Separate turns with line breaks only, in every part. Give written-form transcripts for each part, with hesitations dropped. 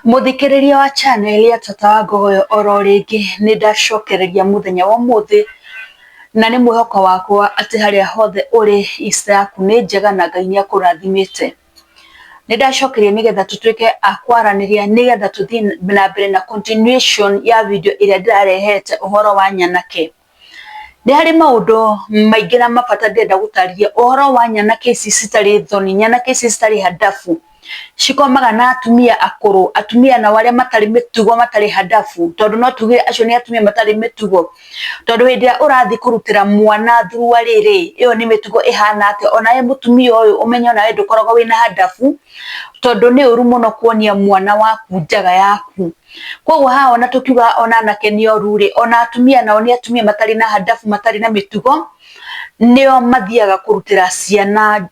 Mũthikĩrĩria wa channel ya Tata wa Ngogoyo oro rĩngĩ nĩ ndacokereria mũthenya wa ũmũthĩ na nĩ mwĩhoko wakwa atĩ harĩa hothe ũrĩ Easter yaku nĩ njega na Ngai nĩ akũrathimĩte. Nĩ ndacokeria nĩgetha tũtuĩke a kwaranĩria nĩgetha tũthiĩ na mbere na continuation ya video ĩrĩa ndĩrarehete ũhoro wa nyanake. Nĩ harĩ maũndũ maingĩ na mabata ndĩrenda gũtarĩria ũhoro wa nyanake ici citarĩ thoni, nyanake ici citarĩ handabu, cikomaga na atumia akũrũ, atumia nao arĩa matarĩ mĩtugo matarĩ handabu, tondũ no tuge acio nĩ atumia matarĩ mĩtugo, tondũ hĩndĩ ĩrĩa ũrathiĩ kũrutĩra mwana thuruarĩ rĩ, ĩyo nĩ mĩtugo ĩhana atĩa? Onawe mũtumia ũyũ ũmenye onawe ndũkoragwo wĩna handabu, tondũ nĩ ũru mũno kuonia mwana waku njaga yaku. Koguo haha ona tũkiuga ona anake nĩ oru rĩ, ona atumia nao nĩ atumia matarĩ na handabu matarĩ na mĩtugo, nĩo mathiaga kũrutĩra ciana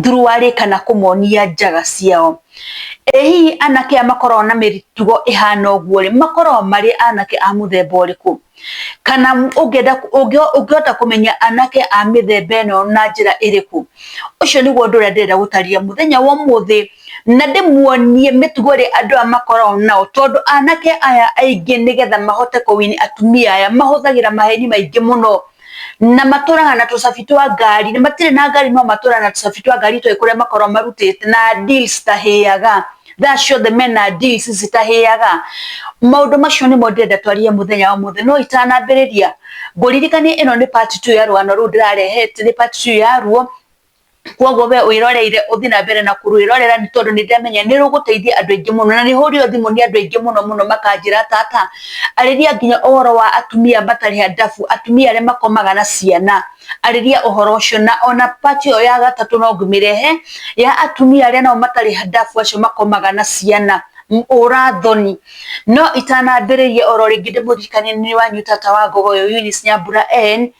thuruarĩ kana kũmonia njaga ciao. Ĩ hihi anake aya makoragwo na mĩtugo ĩhana ũguo rĩ, makoragwo marĩ anake a mũthemba ũrĩkũ? Kana ũngĩenda ũngĩhota kũmenya anake a mĩthemba ĩno na njĩra ĩrĩkũ? Ũcio nĩguo ũndũ ũrĩa ndĩrenda gũtarĩria mũthenya wa ũmũthĩ, na ndĩmuonie mĩtugo ĩrĩa andũ aya makoragwo nao, tondũ anake aya aingĩ nĩgetha mahote kũ win atumia aya, mahũthagĩra maheni maingĩ mũno, na matũraga na tũcabi twa ngari, na matirĩ na ngari no matũraga na tũcabi twa ngari tũĩ kũrĩa makoragwo marutĩte na deals citahĩaga, thaa ciothe mena deals citahĩaga. Maũndũ macio nĩmo ndĩrenda twarie mũthenya wa ũmũthĩ, no itanambĩrĩria, ngũririkanie ĩno nĩ part two ya rũgano rũu ndĩrarehete, nĩ part two yaruo, koguo we wĩroreire ũthiĩ na mbere na kũrwĩrorera nĩ tondũ nĩ ndĩramenya nĩ rũgũteithia andũ aingĩ mũno, na nĩ hũrĩirwo thimũ nĩ andũ aingĩ mũno mũno makanjĩra tata arĩria nginya ũhoro wa atumia matarĩ handabu, atumia arĩa makomaga na ciana, arĩria ũhoro ũcio, na ona part ĩyo ya gatatũ no ngĩmĩrehe ya atumia arĩa nao matarĩ handabu acio makomaga na ciana, ũra thoni. No itanambĩrĩria oro rĩngĩ ndĩmũririkanie nĩ wanyu tata wa Ngogoyo Eunice Nyambura N,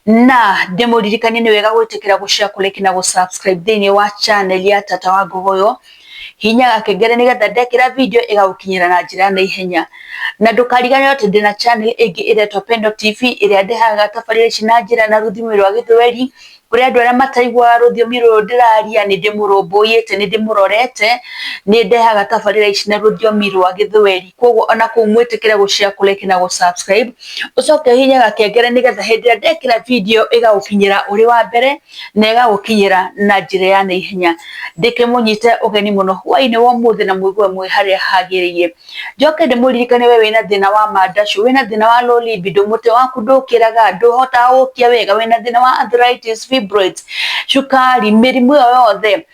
na ndĩmũririkanie nĩ wega gwĩtĩkĩra gũ share, kũ like na gũ subscribe thĩinĩ wa channel ya tata wa Ngogoyo. Hihinya gakengere nĩgetha ndekĩra video ĩgagũkinyĩra na njĩra ya naihenya. Na ndũkariganĩrwo atĩ ndĩna channel ĩngĩ ĩretwo Pendo TV ĩrĩa ndehaga tabarĩra ici na njĩra na rũthiomi rwa Gĩthweri, kũrĩ andũ arĩa mataiguaga rũthiomi rũrũ ndĩraria nĩ ndĩmũrũmbũiyĩte, nĩ ndĩmũrorete, nĩ ndehaga tabarĩra ici na rũthiomi rwa Gĩthweri. Koguo ona kũu mwĩtĩkĩre gũ share, kũ like na gũ subscribe, ũcoke ũhihinye gakengere nĩgetha hĩndĩ ĩrĩa ndekĩra video ĩgagũkinyĩra ũrĩ wa mbere na ĩgagũkinyĩra na njĩra ya naihenya. Ndĩkĩmũnyite ũgeni mũno hwainĩ wa ũmũthĩ na mũigue mwĩ harĩa hagĩrĩire. Njoke ndĩmũririkanie we wĩna thĩna wa mandacũ, wĩna thĩna wa low libido, mũtĩ waku ndũkĩraga, ndũhotaga gũkia wega, wĩna thĩna wa arthritis, fibroids, cukari, mĩrimũ ĩyo yothe,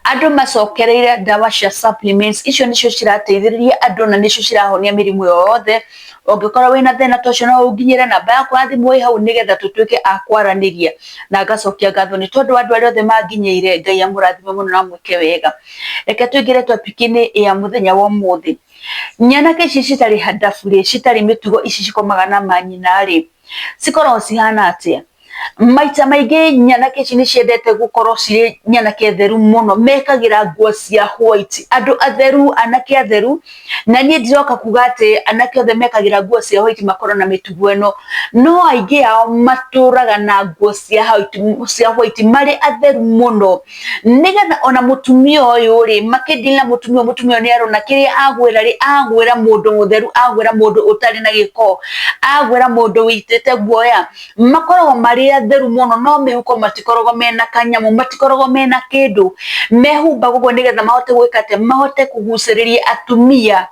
andũ macokereire ndawa cia supplements, icio nĩcio cirateithĩrĩria andũ na nĩcio cirahonia mĩrimũ ĩyo yothe. Ũngĩkorwo wĩna thĩna ta ũcio no ũnginyĩre namba yakwa ya thimũ ĩ hau nĩgetha tũtuĩke a kwaranĩria. Na ngacokia ngatho nĩ tondũ wa andũ arĩa othe manginyĩire, Ngai amũrathime mũno na amwĩke wega. Reke tũingĩre topic-inĩ ya mũthenya wa ũmũthĩ. Nyanake ici citarĩ handabu rĩ, citarĩ mĩtugo ici cikomaga na manyina rĩ, cikoragwo cihana atĩa? Maita maingĩ nyanake ici nĩ ciendete gũkorwo cirĩ nyanake theru mũno, mekagĩra nguo cia white, andũ atheru, anake atheru, na niĩ ndiroka kuga atĩ anake othe mekagĩra nguo cia white makorwo na mĩtugo ĩno, no aingĩ ao matũraga na nguo cia white marĩ atheru mũno, nĩgetha ona mũtumia ũyũ rĩ, makĩ deal na mũtumia ũyũ, mũtumia ũyũ nĩ arona kĩrĩa agwĩra rĩ, agwĩra mũndũ mũtheru, agwĩra mũndũ ũtarĩ na gĩko, agwĩra mũndũ wĩitĩte guoya, makoragwo marĩ atheru mũno, no mĩhuko matikoragwo mena kanyamũ, matikoragwo mena kĩndũ, mehumbaga ũguo nĩgetha mahote gwĩka atĩa, mahote kũgucĩrĩria atumia.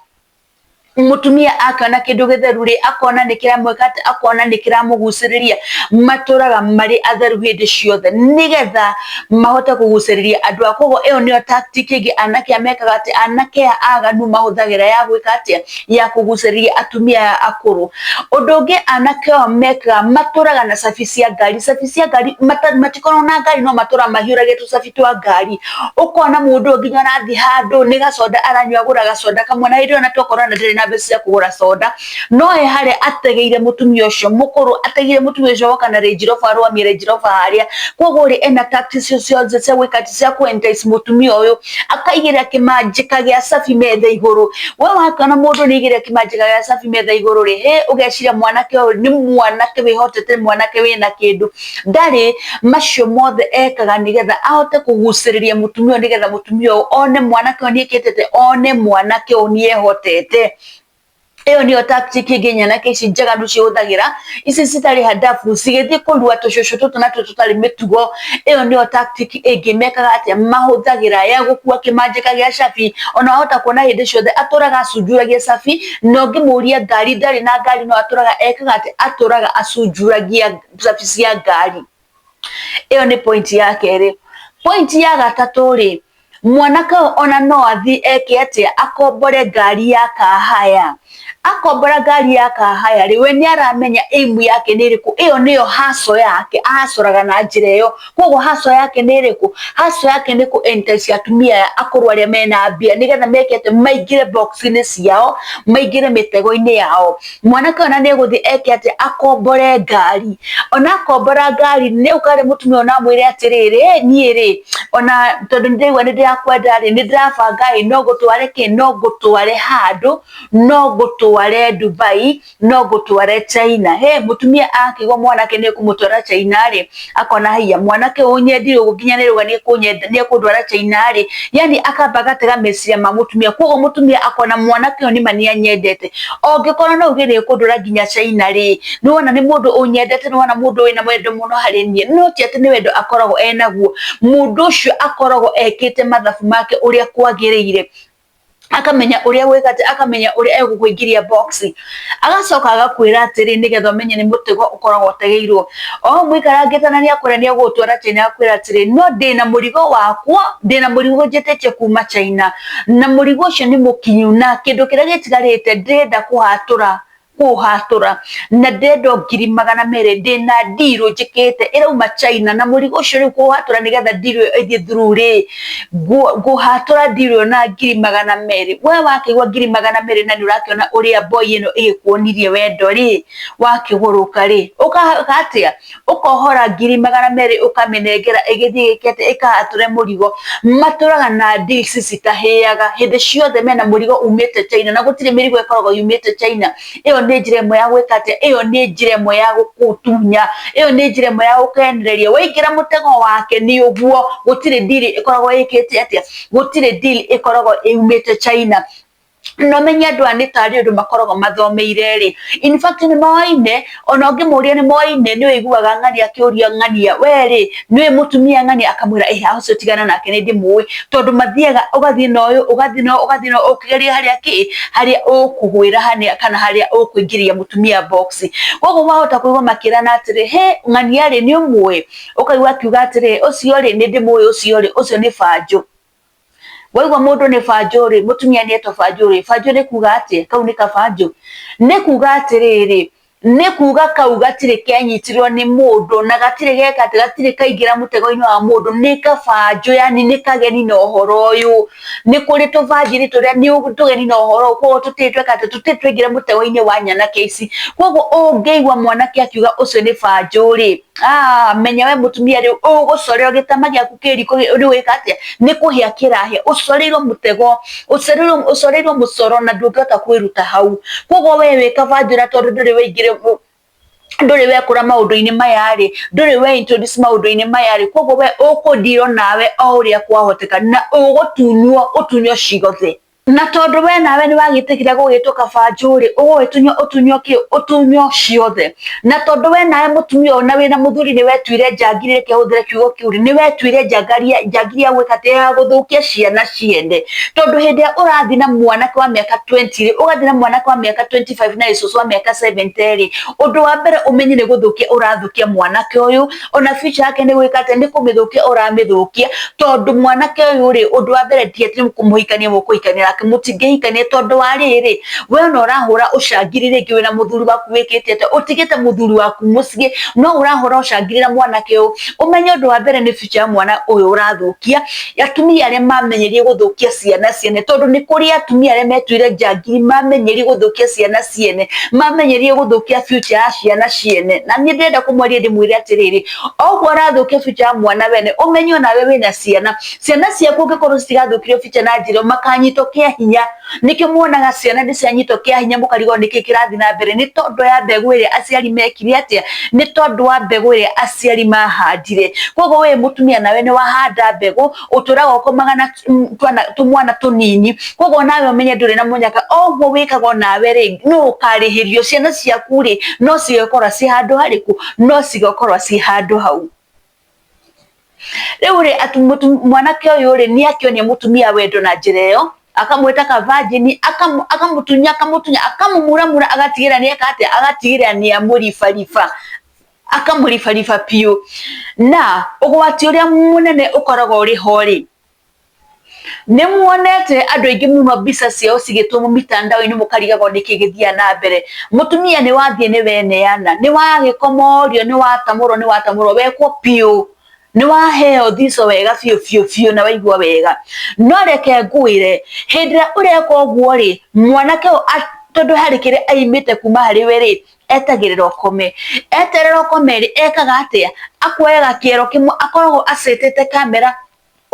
Mũtumia akĩona kĩndũ gĩtheru rĩ, akona nĩ kĩramwĩka atĩ, akona nĩ kĩramũgucĩrĩria, matũraga marĩ atheru hĩndĩ ciothe nĩgetha mahote kũgucĩrĩria andũ aya. Koguo ĩyo nĩyo tactic ĩngĩ anake aya mekaga atĩ, anake aya aganu mahũthagĩra ya gwĩka atĩa, ya kũgucĩrĩria atumia aya akũrũ. Ũndũ ũngĩ anake aya mekaga, matũraga na cabi cia ngari, cabi cia ngari, matikoragwo na ngari no matũraga mahiũragia tũcabi twa ngari. Ũkona mũndũ ũyũ nginya arathiĩ handũ nĩ gacoda aranyua agũra gacoda kamwe na hĩndĩ ĩyo ona tokorwo ona ndarĩ na na mbeca cia kũgũra soda, no he harĩa ategeire mũtumia ũcio mũkũrũ, ategeire mũtumia ũcio woka na Range Rover, arũgamie Range Rover harĩa. Koguo rĩ, ena tactics ciothe cia gwĩka atĩ, cia kũ entice mũtumia ũyũ, akaigĩrĩra kĩmanjĩka gĩa cabi metha igũrũ. We wakĩona mũndũ nĩ aigĩrĩra kĩmanjĩka gĩa cabi metha igũrũ rĩ, hĩ, ũgeciria mwanake ũyũ nĩ mwanake wĩhotete, nĩ mwanake wĩna kĩndũ. Ndarĩ, macio mothe ekaga nĩgetha ahote kũgucĩrĩria mũtumia ũyũ, nĩgetha mũtumia ũyũ one mwanake ũyũ nĩ ekĩte atĩa, one mwanake ũyũ nĩ ehotete. Ĩyo nĩyo tactic ĩngĩ nyanake ici njaganu cihũthagĩra, ici citarĩ handabu, cigĩthiĩ kũrua tũcũcũ tũtũ natuo tũtarĩ mĩtugo. Ĩyo nĩyo tactic ĩngĩ mekaga atĩa, mahũthagĩra ya gũkua kĩmanjĩka gĩa cabi. Ona wahota kuona hĩndĩ ciothe atũraga acunjuragia cabi, na ũngĩmũria ngari ndarĩ na ngari, no atũraga ekaga atĩa, atũraga acunjuragia cabi cia ngari. Ĩyo nĩ point ya kerĩ. Point ya gatatũ rĩ, mwanake ũyũ ona no athiĩ eke atĩa, akombore ngari ya kahaya. Akombora ngari ya kahaya rĩ, we nĩ aramenya aim yake nĩ ĩrĩkũ, ĩyo nĩyo hustle yake, ahacoraga na njĩra ĩyo. Koguo hustle yake nĩ ĩrĩkũ? Hustle yake nĩ kũ entice atumia aya akũrũ arĩa mena mbia, nĩgetha meke atĩa, maingĩre box-inĩ ciao, maingĩre mĩtego-inĩ yao. Mwanake ũyũ ona nĩ egũthiĩ eke atĩa, akombore ngari. Ona akombora ngari, nĩ egũka harĩ mũtumia ũyũ na amwĩre atĩrĩrĩ, niĩ rĩ, ona tondũ nĩ ndĩraigua nĩ ndĩrakwenda rĩ, nĩ ndĩrabanga ĩ, no ngũtware kĩ, no ngũtware handũ, no ngũtware Dubai, no ngũtware China. He mũtumia akĩigua mwanake nĩ ekũmũtwara China rĩ, akona haiya, mwanake ũyũ ũnyendire ũguo nginya nĩ arauga nĩ ekũndwara China rĩ, yani akamba agatega meciria ma mũtumia. Koguo mũtumia akona mwanake ũyũ nĩma nĩ anyendete. Ongĩkorwo no auge nĩ ekũndwara nginya China rĩ, nĩ wona nĩ mũndũ ũnyendete, nĩ wona mũndũ wĩna wendo mũno harĩ niĩ. No ti atĩ nĩ wendo akoragwo enaguo, mũndũ ũcio akoragwo ekĩte mathabu make ũrĩa kwagĩrĩire, akamenya ũrĩa gwĩka atĩ, akamenya ũrĩa egũkũingĩria box, agacoka agakwĩra atĩrĩ, nĩgetha ũmenye nĩ mũtego ũkoragwo ũtegeirwo. O hau mũikarangĩte na nĩ akwĩra nĩ egũgũtwara China, agakwĩra atĩrĩ, no ndĩna mũrigo wakwa, ndĩna mũrigo njĩtĩtie kuma China, na mũrigo ũcio nĩ mũkinyu, na kĩndũ kĩrĩa gĩtigarĩte ndĩrenda kũhatũra, kũhatũra, na ndĩrenda 200,000, ndĩna deal njĩkĩte ĩrauma China, na mũrigo ũcio rĩu kũhatũra nĩgetha deal ĩyo ĩthiĩ through rĩ, ngũhatũra deal ĩyo na 200,000. We wakĩigua 200,000 na nĩ ũrakĩona ũrĩa boy ĩno ĩgĩkuonirie wendo rĩ, wakĩgũrũka rĩ, ũkaka atĩa, ũkohora 200,000 ũkamĩnengera ĩgĩthiĩ ĩgĩke atĩa, ĩkahatũre mũrigo. Matũraga na deals citahĩaga, hĩndĩ ciothe mena mũrigo umĩte China, na gũtirĩ mĩrigo ĩkoragwo yumĩte China. Ĩyo nĩ njĩra ĩmwe ya gwĩka atĩa, ĩyo nĩ njĩra ĩmwe ya gũgũtunya, ĩyo nĩ njĩra ĩmwe ya gũkũhenereria. Waingĩra mũtego wake nĩ ũguo, gũtirĩ deal ĩkoragwo ĩkĩte atĩa, gũtirĩ deal ĩkoragwo yumĩte China. Na ũmenye andũ aya nĩ tarĩ ũndũ makoragwo mathomeire rĩ, in fact nĩ moaine, ona ũngĩmũria nĩ moaine, nĩ ũiguaga ng'ania akĩũria ng'ania, we rĩ, nĩ ũĩ mũtumia ng'ania, akamwĩra ĩĩ ũcio tigana nake nĩ ndĩmũĩ, tondũ mathiaga ũgathiĩ na ũyũ, ũgathiĩ na ũyũ, ũgathiĩ na ũyũ, ũkĩgeria harĩa kĩ, harĩa ũkũgwĩra kana harĩa ũkũingĩria mũtumia box. Koguo wahota kũigua makĩrana atĩrĩ, he ng'ania rĩ, nĩ ũmũĩ, ũkaigua akiuga atĩrĩ, ũcio rĩ, nĩ ndĩmũĩ ũcio rĩ, ũcio nĩ banjũ. Waigua mũndũ nĩ banjũ rĩ, mũtumia nĩ etwo banjũ rĩ, banjũ nĩ kuga atĩa, kau nĩ kabanjũ? Nĩ kuga atĩrĩrĩ, nĩ kuga kau gatirĩ kenyitirwo nĩ mũndũ, na gatirĩ geka atĩ, gatirĩ kaingĩra mũtego-inĩ wa mũndũ, nĩ kabanjũ, yani nĩ kageni na ũhoro ũyũ. Nĩ kũrĩ tũbanjiri tũrĩa nĩ tũgeni na ũhoro ũyũ, koguo tũtirĩ tweka atĩ, tũtirĩ twaingĩra mũtego-inĩ wa nyanake ici. Koguo ũngĩigua mwanake akiuga ũcio nĩ banjũ rĩ, menya we mũtumia rĩu ũgũcorerwo gĩtama gĩaku kĩ riko nĩ gwĩka atĩa, nĩ kũhĩa kĩrahĩa, ũcoreirwo mũtego, ũcoreirwo mũcoro na ndũngĩhota kwĩruta hau. Koguo we wĩ kabanjũ na tondũ ndũrĩ waingĩra, ndũrĩ wekũra maũndũ-inĩ maya rĩ, ndũrĩ we introduce maũndũ-inĩ maya rĩ, koguo we ũkũndirwo nawe o ũrĩa kwahoteka, na ũgũtunywo, ũtunywo ciothe. Na tondũ we nawe nĩ wagĩtĩkĩra gũgĩtwo kabanjũ rĩ, ũgũgĩtunywo ũtunywo kĩ, ũtunywo ciothe. Na tondũ we nawe mũtumia ũyũ na wĩna mũthuri nĩ wetuire njangiri, reke hũthĩre kiugo kĩu rĩ, nĩ wetuire njangiri ya gwĩka atĩa, ya gũthũkia ciana ciene. Tondũ hĩndĩ ĩrĩa ũrathiĩ na mwanake wa mĩaka 20 rĩ, ũgathiĩ na mwanake wa mĩaka 25 na cũcũ wa mĩaka 70 rĩ, ũndũ wa mbere ũmenye nĩ gũthũkia ũrathũkia mwanake ũyũ, ona future yake nĩ gwĩka atĩa, nĩ kũmĩthũkia ũramĩthũkia, tondũ mwanake ũyũ rĩ, ũndũ wa mbere ti atĩ nĩ kũmũhikania mũkũhikania nake mũtingĩhikania tondũ wa rĩrĩ, we ona ũrahũra ũcangiri rĩngĩ wĩna mũthuri waku wĩkĩte atĩa, ũtigĩte mũthuri waku mũciĩ no ũrahũra ũcangiri na mwanake ũyũ, ũmenye ũndũ wa mbere nĩ future ya mwana ũyũ ũrathũkia. Atumia arĩa mamenyerie gũthũkia ciana ciene, tondũ nĩ kũrĩ atumia arĩa metuire njangiri mamenyerie gũthũkia ciana ciene, mamenyerie gũthũkia future ya ciana ciene. Na niĩ ndĩrenda kũmwaria ndĩmwĩre atĩrĩrĩ, oguo ũrathũkia future ya mwana wene, ũmenye onawe wĩna ciana, ciana ciaku ũngĩkorwo citigathũkirio future na njĩra ĩyo, makanyitwo kĩa hinya. Nĩkĩo muonaga ciana nĩ cianyitwo kĩa hinya mũkarigwo nĩkĩ kĩrathiĩ na mbere, nĩ tondũ ya mbegũ ĩrĩa aciari mekire atĩa, nĩ tondũ wa mbegũ ĩrĩa aciari mahandire. Koguo we mũtumia nawe nĩ wahanda mbegũ, ũtũraga ũkomaga na twana tũmwana tũnini, koguo nawe ũmenye ndũrĩ na mũnyaka, o ũguo wĩkaga onawe rĩ, no ũkarĩhĩrio. Ciana ciaku rĩ, no cigekora ciĩ handũ harĩkũ? No cigekorwo ciĩ handũ hau. Rĩu rĩ, mwanake ũyũ rĩ, nĩ akĩonia mũtumia wendo na njĩra ĩyo, akamwĩta ka virgin, akamũtunya akamũtunya, akamũmuramura agatigĩrĩra nĩ eka atĩa, agatigĩrĩra nĩ amũribariba, akamũribariba biũ. Na ũgwati ũrĩa mũnene ũkoragwo ũrĩ ho rĩ, Nĩ muonete andũ aingĩ mũno mbica ciao cigĩtũmwo mitandao-inĩ mũkarigagwo nĩkĩ gĩthiaga na mbere. Mũtumia nĩ wathiĩ nĩ weneana, nĩ wagĩkomorio, nĩ watamũrwo, nĩ watamũrwo, wekwo biũ, nĩ waheo thico wega biũ biũ biũ na waigua wega. No reke ngwĩre, hĩndĩ ĩrĩa ũreka ũguo rĩ, mwanake ũyũ tondũ harĩ kĩrĩa aimĩte kuma harĩ we rĩ, etagĩrĩra ũkome. Eterera ũkome rĩ, ekaga atĩa? Akuoyaga kĩero kĩmwe, akoragwo acetete kamera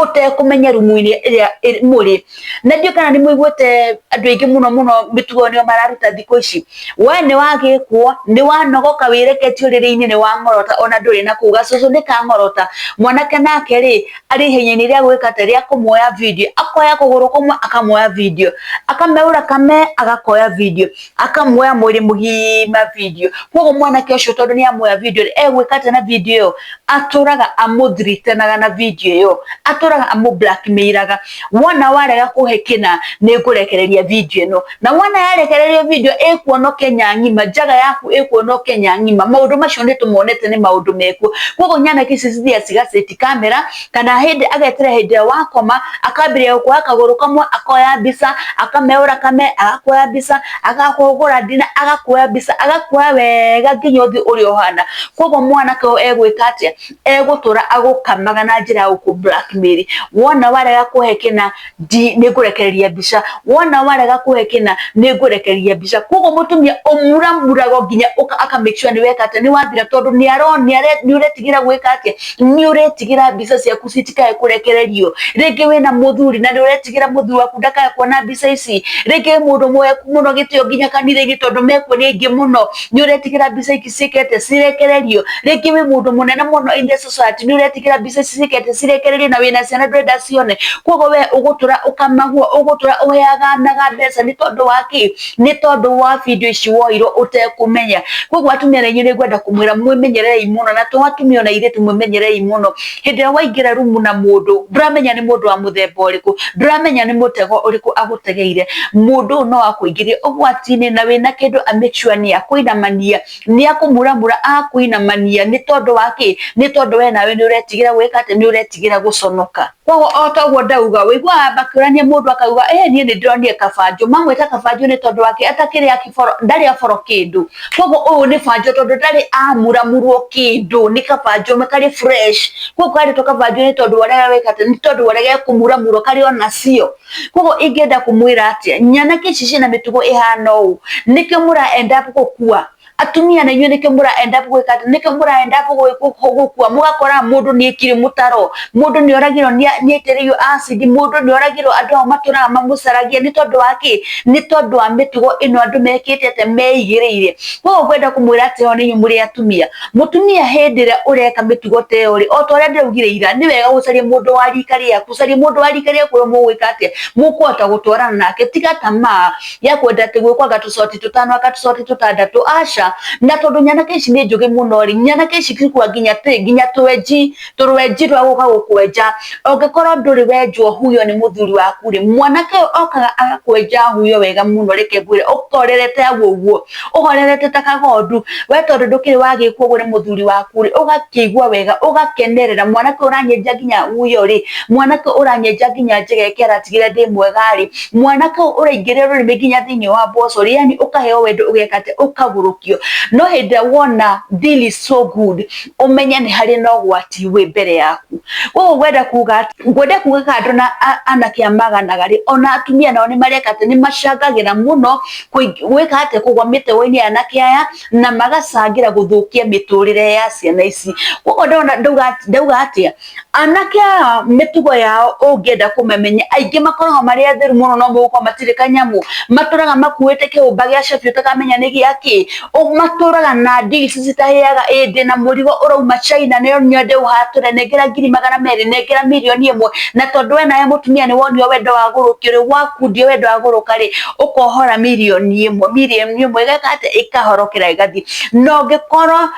ũtekũmenya rumu-inĩ ĩrĩa mũrĩ. Na ndiũĩ kana nĩ mũiguĩte andũ aingĩ mũno mũno mĩtugo ĩyo nĩyo mararuta thikũ ici. We nĩ wagĩkwo, nĩ wanogoka wĩreketie ũrĩrĩ-inĩ nĩ wang'orota ona ndũrĩ na kũu, gacũcũ nĩ kang'orota. Mwanake nake rĩ, arĩ ihenya-inĩ rĩa gwĩka atĩa, rĩa kũmuoya video. Akoya kũgũrũ kũmwe akamuoya video, akameũra kame agakoya video, akamuoya mwĩrĩ mũgima video. Koguo mwanake ũcio tondũ nĩ amuoya video rĩ, egwĩka atĩa na video ĩyo? Atũraga amũthritanaga na video ĩyo, atũraga amũ blackmail-aga, wona warega kũhe kĩna nĩ ngũrekereria video ĩno, na wona yarekererio video ĩkuonwo Kenya ng'ima, njaga yaku ĩkuonwo Kenya ng'ima, maũndũ macio nĩ tũmonete nĩ maũndũ mekuo, koguo nyanake ici cithiaga cigaceti kamera, kana hĩndĩ ageterera hĩndĩ ĩrĩa wakoma, akambĩrĩria gũkuoya kagũrũ kamwe akoya mbica, akameũra kame agakuoya mbica, agakũhũgũra ndina agakuoya mbica, agakuoya wega nginya ũthiũ ũrĩa ũhana. Koguo mwanake ũyũ egwĩka atĩa? Egũtũra agũkamaga na njĩra ya gũkũ blackmail. Wona warega kũhe kĩna nĩ ngũrekereria mbica, wona warega kũhe kĩna nĩ ngũrekereria mbica. Koguo mũtumia ũmuramuraga nginya aka make sure nĩ weka atĩa, nĩ wathira tondũ nĩ nĩ ũretigĩra gwĩka atĩa, nĩ ũretigĩra mbica ciaku citikae kũrekererio. Rĩngĩ wĩna mũthuri na nĩ ũretigĩra mũthuri waku ndakae kuona mbica ici. Rĩngĩ wĩ mũndũ mũheku mũno gĩtĩo nginya kanitha-inĩ tondũ mekuo nĩ aingĩ mũno, nĩ ũretigĩra mbica ici ciĩke atĩa, cirekererio. Rĩngĩ wĩ mũndũ mũnene mũno in the society, nĩ ũretigĩra mbica ici ciĩke atĩa, cirekererio na wĩna ciana ndũrenda cione. Koguo we ũgũtũra ũkamagwo, ũgũtũra ũheanaga mbeca nĩ tondũ wa kĩ? Nĩ tondũ wa video ici woirwo ũtekũmenya. Koguo atumia na inyuĩ nĩ ngwenda kũmwĩra mwĩmenyererei mũno, na to atumia ona airĩtu mwĩmenyererei mũno. Hĩndĩ ĩrĩa waingĩra rumu na mũndũ, ndũramenya nĩ mũndũ wa mũthemba ũrĩkũ, ndũramenya nĩ mũtego ũrĩkũ agũtegeire. Mũndũ ũyũ no akũingĩrie ũgwati-inĩ na wĩna kĩndũ a make sure nĩ akũinamania, nĩ akũmuramura akũinamania nĩ tondũ wa kĩ? Nĩ tondũ we nawe nĩ ũretigĩra gwĩka atĩ? Nĩ ũretigĩra gũconoka. Koguo o ta ũguo ndauga, ũiguaga makĩũrania mũndũ akauga ĩ niĩ nĩ ndĩronire kabanjũ, mamwĩta kabanjũ nĩ tondũ wa kĩ? Atakĩrĩ akĩboro, ndarĩ aboro kĩndũ. Koguo ũyũ nĩ banjũ tondũ ndarĩ amuramurwo kĩndũ, nĩ kabanjũ karĩ fresh. Koguo karĩtwo kabanjũ nĩ tondũ wa ũrĩa weka atĩ, nĩ tondũ wa ũrĩa gekũmuramurwo karĩ ona cio. Koguo ingĩenda kũmwĩra atĩa, nyanake ici ciĩna mĩtugo ĩhana ũũ, nĩkĩo mũra end up gũkua. Atumia na inyuĩ nĩkĩo mũra end up gwĩka atĩ, nĩkĩo mũra end up gũkua, mũgakora mũndũ nĩ aikire mũtaro, mũndũ nĩ oragirwo nĩ aitĩrĩirio acid, mũndũ nĩ oragirwo andũ ao matũraga mamũcaragia nĩ tondũ wa kĩ? Nĩ tondũ wa mĩtugo ĩno andũ mekĩte atĩa, meigĩrĩire. Koguo ngwenda kũmwĩra atĩ o nĩ inyuĩ mũrĩ atumia, mũtumia hĩndĩ ĩrĩa ũreka mĩtugo ta ĩyo rĩ, o ta ũrĩa ndĩraugire ira, nĩ wega gũcaria mũndũ wa rika rĩaku, caria mũndũ wa rika rĩaku ũrĩa mũgwĩka atĩa, mũkũhota gũtwarana nake, tiga tamaa ya kwenda atĩ gwĩkwo anga tũcoti tũtano anga tũcoti tũtandatũ, aca. mbeca. Na tondũ nyanake ici nĩ njũgĩ mũno rĩ, nyanake ici cikua nginya nginya twenji, tũrwenji rwa gũka gũkwenja. Ũngĩkorwo ndũrĩ wenjwo huyo nĩ mũthuri waku rĩ, mwanake ũyũ okaga agakwenja huyo wega mũno, reke ngwĩre, ũkorerete hau ũguo, ũhorerete ta kagondu. We tondũ ndũkĩrĩ wagĩkwo ũguo nĩ mũthuri waku rĩ, ũgakĩigua wega, ũgakenerera. Mwanake ũyũ ũranyenja nginya huyo rĩ, mwanake ũyũ ũranyenja nginya njegeke aratigĩra ndĩ mwega rĩ, mwanake ũyũ ũraingĩria rũrĩmĩ nginya thĩinĩ wa mboco rĩ, yani ũkaheo wendo ũgeka atĩa, ũkagũrũkio. No hĩndĩ ĩrĩa wona deal is so good, ũmenye nĩ harĩ na ũgwati wĩ mbere yaku. Koguo ngwenda kuga ngwenda kuga kando na anake a maganaga rĩ, ona atumia nao nĩ mareka atĩ nĩ macangagĩra mũno gwĩka atĩ kũgwa mĩtego-inĩ ya anake aya na magacangĩra gũthũkia mĩtũrĩre ya ciana ici. Koguo ndona ndauga atĩa, anake aya mĩtugo yao ũngĩenda kũmamenya, aingĩ makoragwo marĩ atheru mũno no mũhuko matirĩ kanyamũ, matũraga makuĩte kĩhũmba gĩa cabi ũtakamenya nĩ gĩakĩ, matũraga na deals citahĩaga, ĩ ndĩna mũrigo ũrauma China no nyende ũhatũre, nengera 200,000, nengera 1,000,000, na tondũ we nawe mũtumia nĩ wonio wendo wagũrũkio rĩ, wakundio wendo wagũrũka rĩ, ũkohora 1,000,000, 1,000,000 ĩgeka atĩa, ĩkahorokera ĩgathiĩ. Na ũngĩkorwo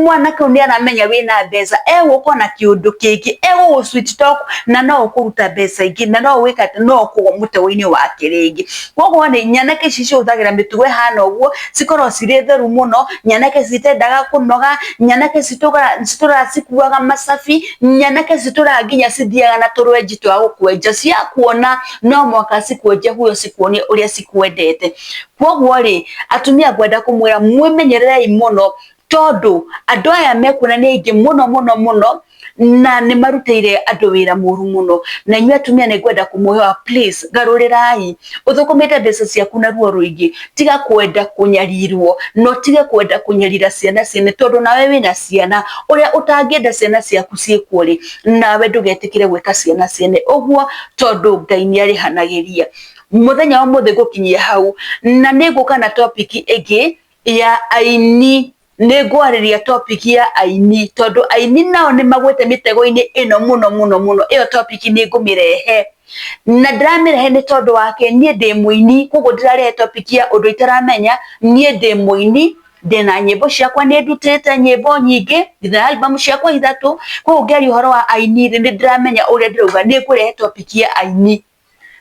mwanake ũyũ nĩ aramenya wĩna mbeca, egũka na kĩũndũ kĩngĩ, egũgũ sweet talk na no ũkũruta mbeca ingĩ, na no ũgwĩka atĩ no ũkũgwa mũtego-inĩ wake rĩngĩ. Koguo rĩ, nyanake ici cihũthagĩra mĩtugo ĩhana ũguo, cikoragwo cirĩ theru mũno, nyanake citendaga kũnoga, nyanake citũraga cikuaga macabi, nyanake citũraga nginya cithiaga na tũrwenji twa gũkwenja, ciakuona no mũhaka cikwenje huyo cikuonie ũrĩa cikwendete. Koguo rĩ, atumia ngwenda kũmwĩra mwĩmenyererei mũno, tondũ andũ aya mekuona nĩ aingĩ mũno mũno mũno, na nĩ marutĩire andũ wĩra mũru mũno. Na inyuĩ atumia nĩ ngwenda kũmwĩhoya please, garũrĩrai. Ũthũkũmĩte mbeca ciaku na ruo rũingĩ, tiga kwenda kũnyarirwo, na ũtige kwenda kũnyarira ciana ciene, tondũ nawe wĩna ciana. Ũrĩa ũtangĩenda ciana ciaku ciĩkwo rĩ, nawe ndũgetĩkĩre gwĩka ciana ciene ũguo, tondũ Ngai nĩ arĩhanagĩria. Mũthenya wa ũmũthĩ ngũkinyia hau, na nĩ ngũka na topic ĩngĩ ya aini. Nĩ ngwarĩria topic ya aini, tondũ aini nao nĩ magwĩte mĩtego-inĩ ĩno mũno mũno mũno. Ĩyo topic nĩ ngũmĩrehe, na ndĩramĩrehe nĩ tondũ wake niĩ ndĩ mũini, koguo ndĩrarehe topic ya ũndũ itaramenya. Niĩ ndĩ mũini, ndĩna nyĩmbo ciakwa, nĩ ndutĩte nyĩmbo nyingĩ, ndĩna album ciakwa ithatũ. Koguo ngĩaria ũhoro wa aini rĩ, nĩ ndĩramenya ũrĩa ndĩrauga, nĩ ngũrehe topic ya aini.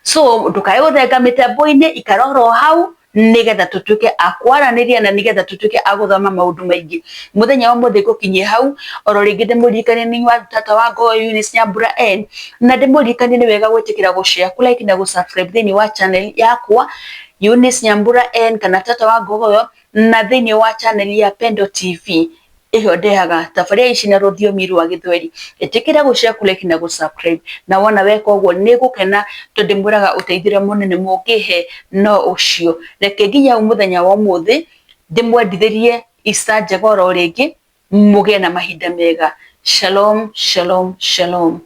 So ndũkae gũthenga mĩtambo-inĩ, ikara oro hau nĩgetha tũtuĩke a kwaranĩria na nĩgetha tũtuĩke a gũthoma maũndũ maingĩ. Mũthenya wa ũmũthĩ ngũkinyia hau, oro rĩngĩ ndĩmũririkanie nĩ wa tata wa Ngoyo Eunice Nyambura N, na ndĩmũririkanie nĩ wega gwĩtĩkĩra gũ share, kũ like na gũ subscribe thĩinĩ wa channel yakwa Eunice Nyambura N kana tata wa Ngogoyo, na thĩinĩ wa channel ya Pendo TV ĩyo ndehaga tabarĩra ici na rũthiomi rwa Gĩthweri. Ĩtĩkĩra gũ share, kũ like na gũ subscribe, na wona weka ũguo nĩ ngũkena, tondũ ndĩmwĩraga ũteithio ũrĩa mũnene mũngĩhe no ũcio. Reke nginya hau mũthenya wa ũmũthĩ, ndĩmwendithĩrie Easter njega oro rĩngĩ, mũgĩe na mahinda mega. Shalom, shalom, shalom.